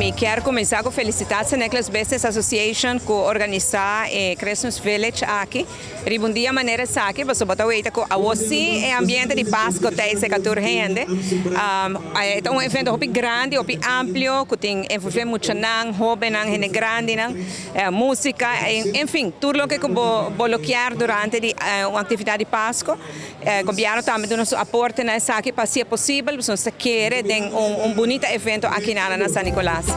Mi kier cuminsa cu felicita San Nicolas Business Association cu organisa e Christmas Village aki riba un dia manera esaki pasobra bo ta weta cu awo si e ambiente di Pasco ta esey tur hende. E ta un evento hopi grandi, hopi amplio cu tin envolve muchanan, hobennan, hende grandinan, musica, enfin tur loke cu bo lo kier durante di un actividad di Pasco. Gobierno tambe duna su aporte na esaki pa si e posibel pasobra nos ta kere den un bunita evento aki na na San Nicolas.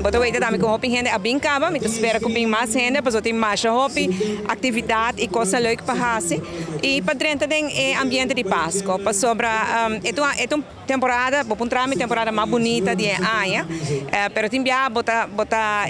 Bo ta weta tambe ku hopi hende a bin kaba, mi ta spera ku bin mas hende pasobra tin masha hopi aktividat i kosnan leuk pa hasi i pa drenta den e ambiente di Pasko pasobra e ta e ta un temporada, bo por traha mi temporada mas bunita di e aña pero tin bia bo ta bo ta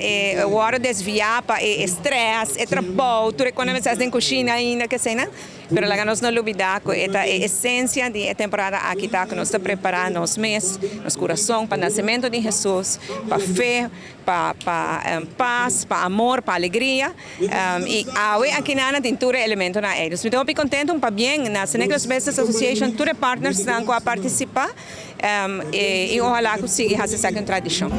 wòrdu desviá pa e strès, e trabou, tur e kos nan mester hasi den kushina ainda keseinan. Pero laga nos no lubidá ku e ta e esensia di e temporada aki ta ku nos ta prepará nos mes, nos kurason pa nasementu di Hesus, pa fe, pa pa pas, pa amor, pa alegria. I awe akinan tin tur e elementonan ei. Dus mi ta hopi kontentu un pabien na San Nicolas Business Association, tur e partnersnan ku a partisipá i ohalá ku sigui hasi esaki un tradishon.